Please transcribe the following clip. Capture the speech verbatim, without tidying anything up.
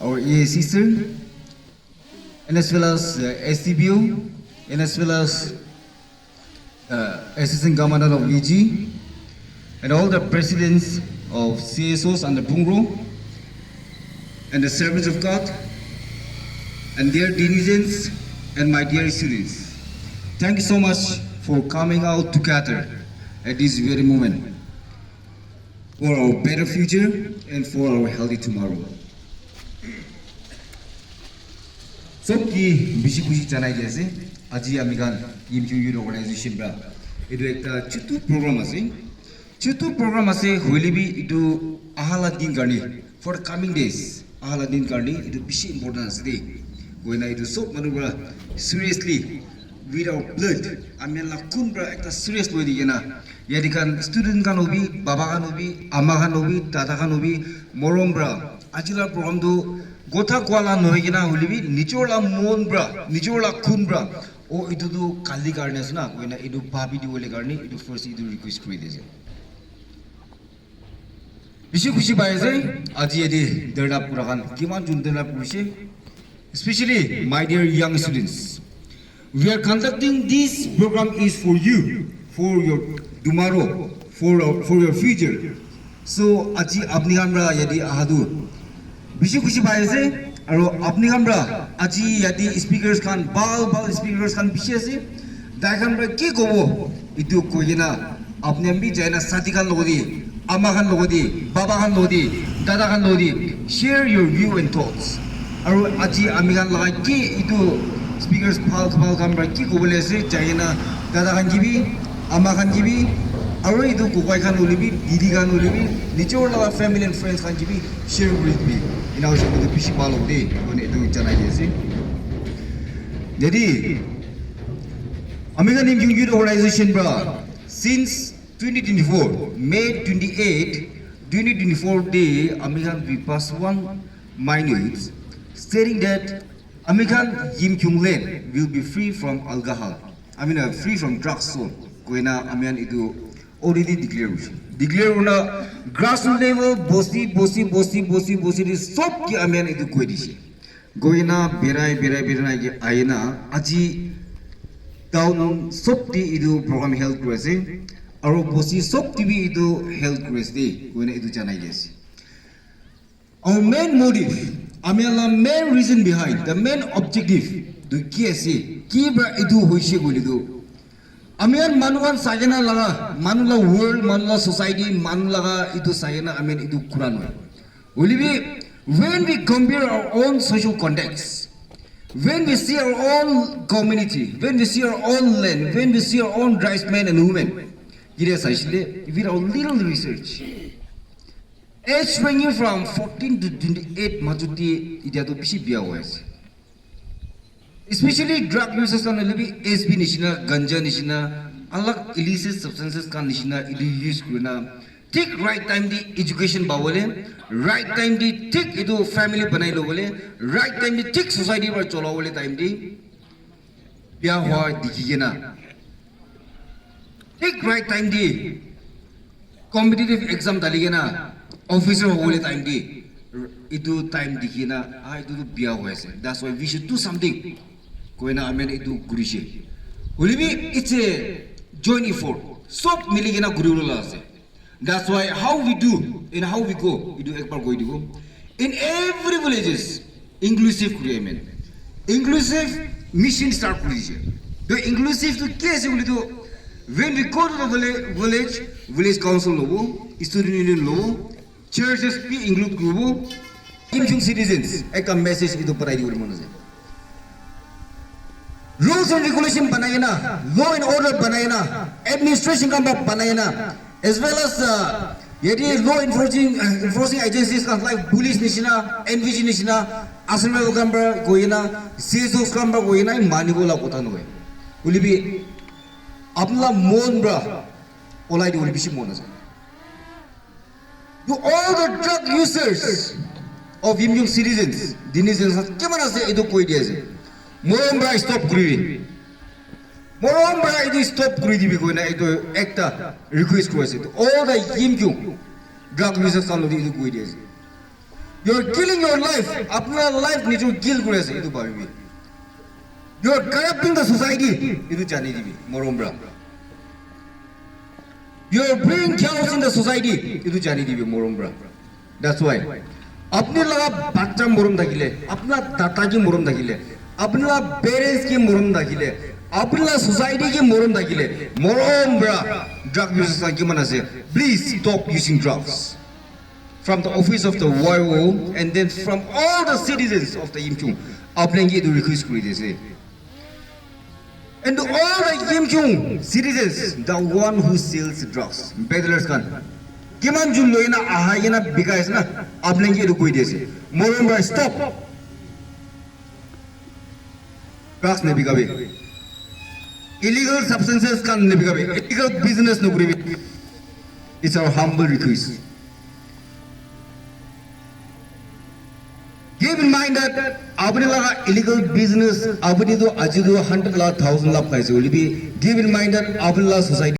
our E A C sir, and as well as uh, S D P O, and as well as uh, Assistant Commandant of U G, and all the presidents of C S Os under Pungro, and the servants of God, and their denizens, and my dear students. Thank you so much for coming out together at this very moment for our better future and for our healthy tomorrow. Sob ki bishi khushi janai di ase. Aji ami khan Yimkhiung Youth Organization pra etu ekta chutu program ase. Chutu program ase, hoile bi etu ahala din karne, for the coming days, ahala din karne etu bishi important ase de. Koina etu sob manu pra seriously, with our blood, ami khan la khun pra ekta serious loi di kena, yate khan student khan hobi, baba khan hobi, ama khan hobi, dada khan hobi, morom pra aji la program tu kotha koa la nohoi kena hoile bi nijor la mon pra, nijor la khun pra, o etu tu kali karne ase na, koina etu bhabi diwole karne etu first etu request kuri di ase. Bishi khushi pai ase, aji yate dharna kura khan kiman jun dharna kurise, especially my dear young students. We are conducting this program is for you, for your tomorrow, for, for your future. So aji apni khan pra yate aha tu bishi khushi pai ase, aro apni khan pra aji yate speakers khan, bhal bhal speakers khan bishi ase, tai khan pra ki kobo etu koi kena apni khan bi jaina sati khan logoti, ama khan logoti, baba khan logoti, dada khan logoti share your view and thoughts. Aro aji ami khan laga ki etu speakers bhal bhal khan pra ki kobole ase, jaina dada khan ki bi, ama khan ki bi, aro etu kokai khan hoile bi, didi khan hoile bi, nijor laga family and friends khan ki bi share kuri dibi. Ena hoise koile bishi bhal hobo de, koine etu janai di ase. Jadi ami khan Yimkhiung Youth Organization pra since twenty twenty-four, May twenty-eight, twenty twenty-four day, ami khan we pass one minute stating that ami khan Yimkhiung land will be free from alcohol. I mean, uh, free from drugs. So, koina ami khan etu already declare hoise. Declare hona grassroots level, bosti, bosti, bosti, bosti, bosti, de sob ki ami khan etu koi dise. Goina berai berai berai na ke aina aji town sob te etu program held kuri ase, aro bosti sob te bi etu held kuri ase de, goina etu janai di ase. Our main motive, ami la main reason behind, the main objective tu ki ase, ki pra etu hoise koile tu, ami khan manu khan sai kena laga, manu la world, manu la society, manu laga etu sai kena ami khan etu kura nohoi. Hoile bi, when we compare our own social context, when we see our own community, when we see our own land, when we see our own tribesmen and women, kile saisile, with our little research, age ranging from fourteen to twenty-eight majuti idia to bishi biya hoi ase. Especially drug users khan hoile bi S B nishina, ganja nishina, alag illicit substances khan nishina etu use kurina, thik right time te education pabole, right time te thik etu family banai lobole, right time te thik society para cholabole time te biya hua dikhi kena, thik right time te competitive exam dali kena officer hobole time te etu time dikhi na, ah, etu tu biya hoi ase, that's why we should do something koina ami khan etu kurise. Hoile bi it's a joint effort, sob mili kena kuri bole la ase. That's why how we do and how we go, etu ekbar koi dibo. In every villages, inclusive kuri ami khan. Inclusive mission start kuri dise. To inclusive to ki ase koile to, when we go to the village, village, village council lobo, student union lobo, churches bi include kuribo. Yimkhiung citizens ekta message etu pathai dibole mon ase. Rules and regulation banai kena, law and order banai kena, administration khan para banai kena, as well as, uh, yate law enforcing, uh, enforcing agencies khan like police nishina, N V G nishina, assemble khan para koi kena, C S Os khan para koi kena mani bola kotha nohoi. Hoile bi apni la mon para olai dibole bishi mon ase. To all the drug users of Yimkhiung citizens, denizens, kiman ase etu koi di ase. Morom para stop kuribi. Morom para etu stop kuri dibi koina etu ekta request kuri ase. To all the Yimkhiung drug users khan logot etu koi di ase. You are killing your life. Apni laga life nijor kill kuri ase, etu bhabibi. You are corrupting the society. Etu jani dibi, morom para. You are bringing chaos in the society. Etu jani dibi, morom para. That's why. Apni laga bachcha morom thakile, apni laga dada ki morom thakile, apni laga parents ki morom thakile, apni laga society ki morom thakile, morom para drug users khan kiman ase, please stop using drugs. From the office of the Y O and then from all the citizens of the Yimkhiung, apni ke etu request kuri di ase. And to all the Yimkhiung citizens, the one who sells drugs, peddlers khan, kiman jun loi na ahai kena bikai ase na, apni ke etu koi di ase. Morom para stop. Drugs nabikabi. Illegal substances khan nabikabi. Illegal business nokuribi. It's our humble request. Keep in mind that apni laga illegal business, apni tu aji tu hundred lakh, thousand lakh paise hoile bi, keep in mind that apni laga society